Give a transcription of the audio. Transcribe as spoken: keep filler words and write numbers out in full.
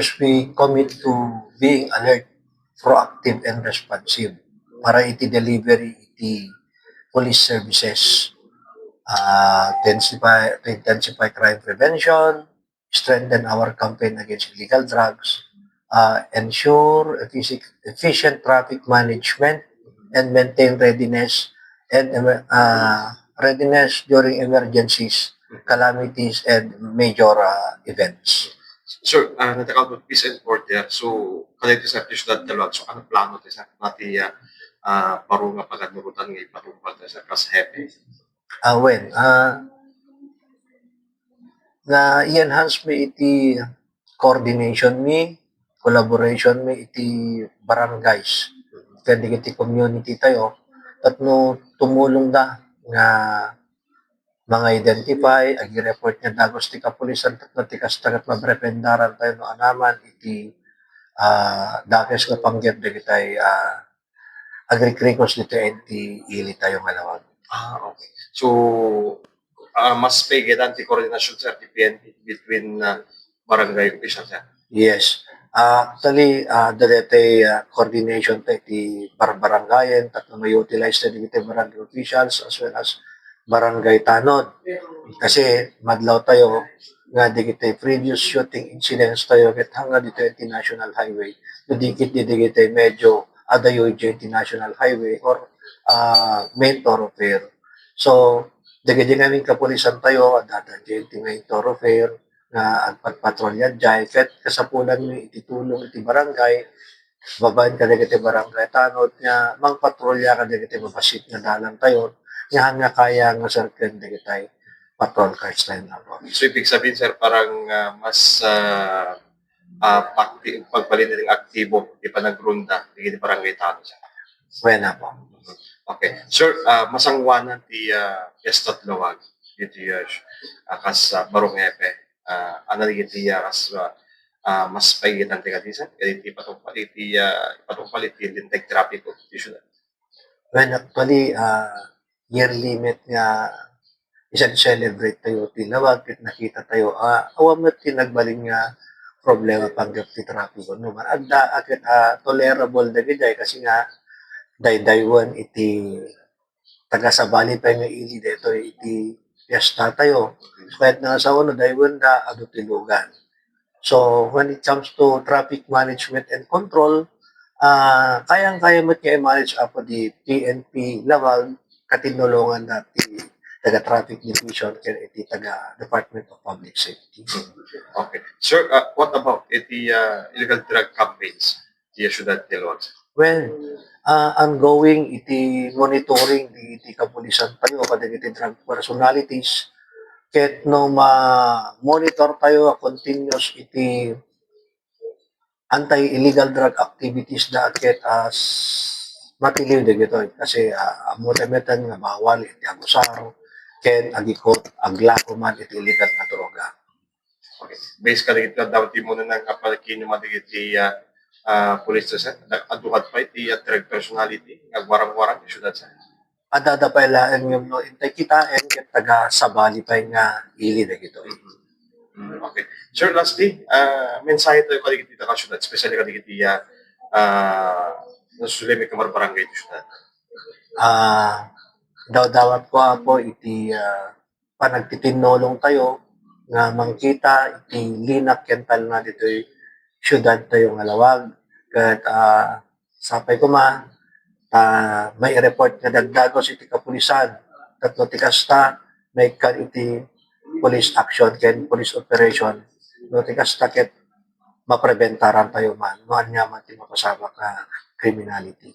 We commit to being alert, proactive, and responsive para iti delivery iti police services, ah, intensify, to intensify crime prevention, strengthen our campaign against illegal drugs, ah, ensure effici-, efficient traffic management, and maintain readiness and emer-, ah, readiness during emergencies, calamities, and major, ah, events. Sir, ah, nadakal mo peace and order. So, kadagiti sir ti siudad ti Laoag, so, ano plano ti sir? Mati, ah, ah, baro nga paganurotan nga ipatungpal ti sir kas hepe? Ah, wen, ah, na i-enhance mi iti coordination mi, collaboration mi iti barangays ken dagiti community tayo, tapno tumulongda nga manga-identify, agi-report nga dagos ti kapulisan tapno ti kasta ket maprebendaran tayo no anaman iti, ah, dakes nga panggep dagitay, ah, agrikrikos ditoy iti ili tayo nga Laoag. Ah, okay. So, ah, mas paigetan ti koordinasyon, sir, ti P N P between, ah, barangay official, sir? Yes. Ah, actually, ah, adda daytoy, ah, coordination tayo iti barbarangayen, tapno ma-utilize tayo dagiti barangay officials as well as barangay tanod. Kasi madlaw tayo nga dagiti previous shooting incidents tayo ket hangga ditoy iti National Highway. No di ket di dagiti medyo adayo iti National Highway or, ah, main thoroughfare. So, dagiti ngamin kapulisan tayo, adda iti main thoroughfare nga agpatpatrolya diay, ket kasapulan mi iti tulong iti barangay, babaen kadagiti barangay tanod nga mangpatrolya kadagiti mabassit nga dalan tayo, nga hangga kaya nga serken dagiti patrol cars tayo nga. So, ibig sabihin, sir, parang, ah, mas, ah, ah, pakti-, pagbalin nga aktibo ti panagronda dagiti barangay tanod, sir? Wen, Apo. Okay. Sir, ah, masangoanan ti, ah, Fiesta ti Laoag ditoy, ah, kas, ah, barong hepe. Ah, ania dagiti, ah, kas, ah, ah, mas paigetan ti kadi, sir? Kadi ti ipatungpal iti, ah, ipatungpal iti linteg trapiko ti siudad. Well, actually, ah, yearly met nga isen-celebrate tayo ti Laoag ket nakita tayo, ah, awan met ti nagbalin nga problema panggep ti trapiko. No, man adda a ket, ah, tolerable dagiti kasi nga daydaywen iti taga-sabali pay nga ili daytoy iti fiesta tayo. Ket no, sa uno, daywenda, adu ti lugan. So, when it comes to traffic management and control, ah, kayang-kaya met nga i-manage apo di P N P Laoag, katinulongan na ti taga-traffic division ken iti taga-Department of Public Safety. Okay. Sir, ah, what about iti, ah, illegal drug campaigns? Ti siudad ti Laoag? Well, ah, ongoing iti monitoring iti kapulisan tayo kadagiti drug personalities. Ket no ma-monitor tayo a continuous iti anti-illegal drug activities da ket as matiliw dagitoy kasi, ah, ammo tayo metten nga bawal iti agusar ken agikot, aglako man iti illegal nga droga. Okay. Based kadagiti adda ti umuna nga palakino man dagiti, ah, ah, pulis, sir, adu pay ti, ah, drug personality nga agwarang-warang ti siudad, sir? Adda pay laeng nga no intay kitaen ket taga-sabali pay nga ili dagitoy. Mm, okay. Sir, lastly, ah, mensahe tayo kadagiti taga-siudad, especially kadagiti, ah, ah, nasusulian nga barbarangay ti siudad. Ah, dawdawat ko, Apo, iti, ah, panagtitinnulong tayo nga mangkita iti linak ken talna ditoy siudad tayo nga Laoag. Ket, ah, sapay koma ta mai-report nga dagdagos iti kapulisan. Ket no ti kasta, maikkan iti police action ken police operation. No ti kasta ket mapreventaran tayo man no ania man ti mapasamak nga criminality.